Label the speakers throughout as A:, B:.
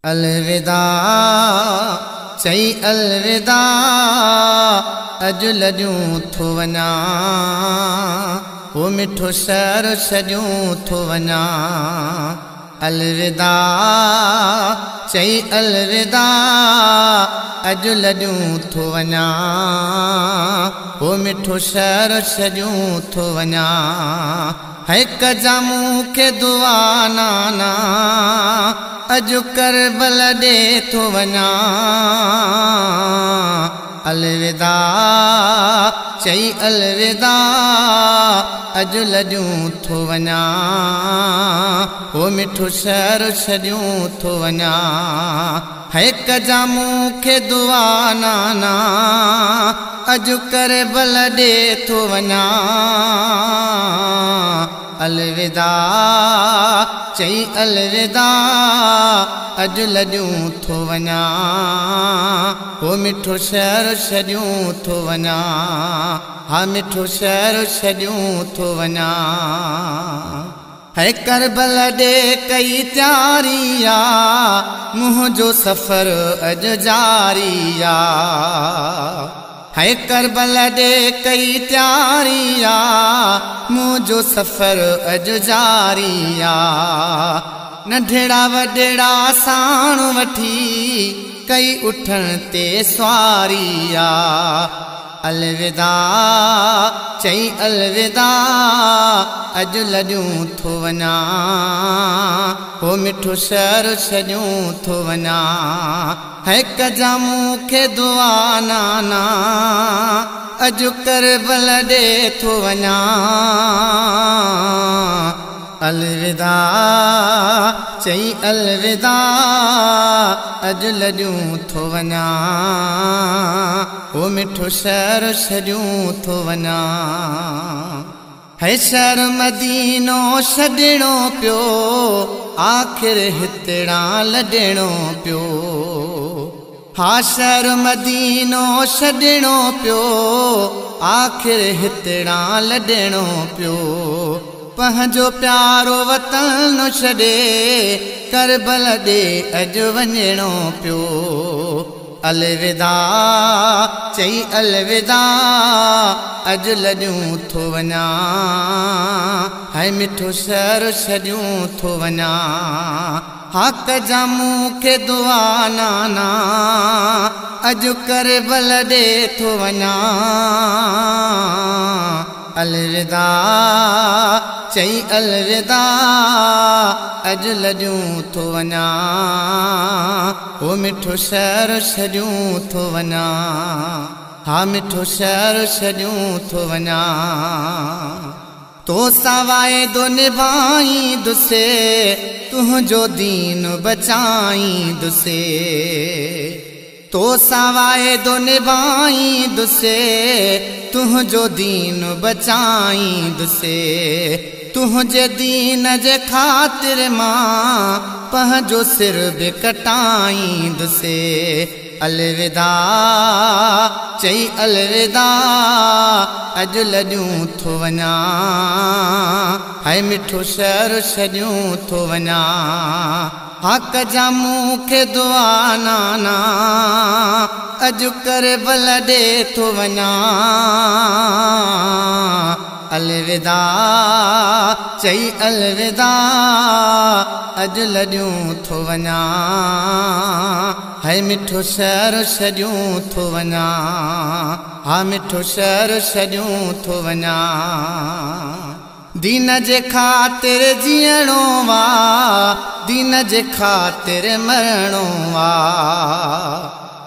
A: अलविदा चई अलविदा अॼु लॾियूं थो वञा, हो मिठो शहर छॾियूं थो वञा। अलविदा चई अलविदा अॼु लॾियूं थो वञा, हो मिठो शहर छॾियूं थो वञा। है कजा मूंखे दुआ नाना अॼु करबल ॾे थो वञा। अलविदा चई अलविदा अॼु लॾियूं थो वञा, हो मिठो शहर छॾियूं थो वञा। है कजा मूंखे दुआ नाना अॼु करबल ॾे थो वञा। अलविदा चई अलविदा अॼु लॾियूं थो वञा, हो मिठो शहर छॾियूं थो वञा। हा मिठो शहर छॾियूं थो वञा। है करबल ॾे कई तयारी आ, मुंहिंजो सफ़र अॼु जारी आ। है करबल ॾे कई तयारी आ, मुंहिंजो सफ़र अॼु जारी आ। नंढड़ा वॾड़ा साण वठी कई उठण ते सवारी आ। अलविदा चई अलविदा अॼु लॾियूं थो वञा, हो मिठो शहर छॾियूं थो वञा। है कजा मूंखे दुआ नाना अॼु करबल ॾे थो वञा। अलविदा चई अलविदा अॼु लॾियूं थो वञा, हो मिठो शहर छॾियूं थो वञा। है शहर मदीनो छॾिणो पियो, आख़िर हितड़ा लॾिणो पियो। हा शहर मदीनो छॾिणो पियो, आख़िर हितड़ा लॾिणो पियो। पंहिंजो प्यारो वतन छॾे करबल ॾे अॼु वञिणो पियो। अलविदा चई अलविदा अॼु लॾियूं थो वञा, है मिठो शहर छॾियूं थो वञा। हा कजा मूंखे दुआ नाना अॼु करबल ॾे थो वञा। अलविदा चई अलविदा अॼु लॾियूं थो वञा, हो मिठो शहर छॾियूं थो वञा। हा मिठो शहर छॾियूं थो वञा। तो सां वाइदो निभाईंदुसि, तुंहिंजो दीन बचाईंदुसि। तो सां वाइदो निभाईंदुसि, तुंहिंजो दीन बचाईंदुसि। तुंहिंजे दीन जे ख़ातिर मां पंहिंजो सिर बि कटाईंदुसि। अलविदा चई अलविदा अॼु लॾियूं थो वञा, है मिठो शहर छॾियूं थो वञा। हा कजा मूंखे दुआ नाना अॼु करबल ॾे थो वञा। अलविदा चई अलविदा अॼु लॾियूं थो वञा, है मिठो शहर छॾियूं थो वञा। हा मिठो शहर छॾियूं थो वञा। दीन जे ख़ातिर जीअणो आ, दीन जे ख़ातिर मरणो आ।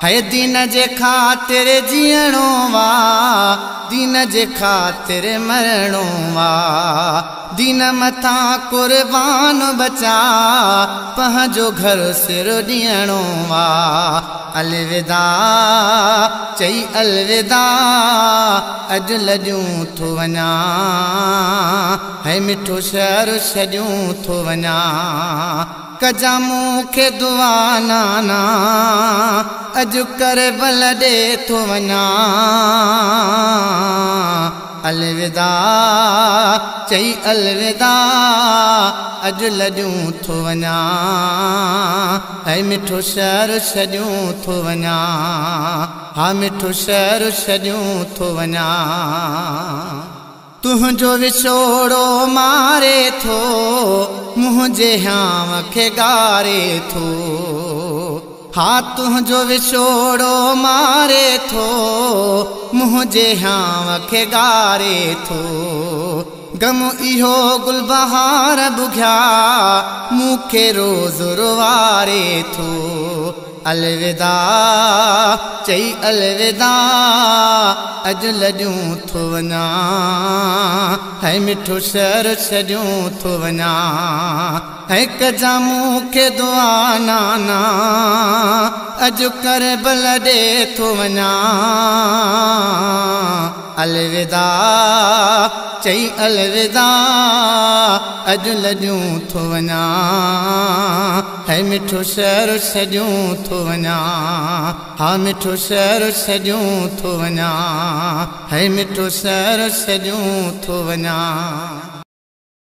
A: है दीन जे ख़ातिर जीअणो आ, दीन जे ख़ातिर मरणो आ। दीन मथां कुर्बान बचा, पंहिंजो घर सिर ॾियणो आ। अलविदा चई अलविदा अॼु लॾियूं थो वञा, है मिठो शहर छॾियूं थो वञा। कजा मूंखे दुआ नाना अॼु करबल ॾे थो वञा। अलविदा चई अलविदा अॼु लॾियूं थो वञा, ऐं मिठो शहर छॾियूं थो वञा, हा मिठो शहर छॾियूं थो वञा। तुंहिंजो विछोड़ो मारे थो, मुंहिंजे हियांव खे ॻारे थो। हा तुंहिंजो विछोड़ो मारे थो, मुंहिंजे हियांव खे ॻारे थो। गम इहो गुलबहार बुघिया, मूंखे रोज़ रुवारे थो। अलविदा चई अलविदा, अॼु लॾियूं थो वञा, ऐं मिठो शहर छॾियूं थो वञा। ऐं कजा मूंखे दुआ नाना, अॼु करबल ॾे थो वञा। अलविदा चई अलविदा, अॼु लॾियूं थो वञा, ऐं मिठो शहर छॾियूं थो वञा। हा मिठो शहर छॾियूं थो वञा, ऐं मिठो शहर छॾियूं थो वञा।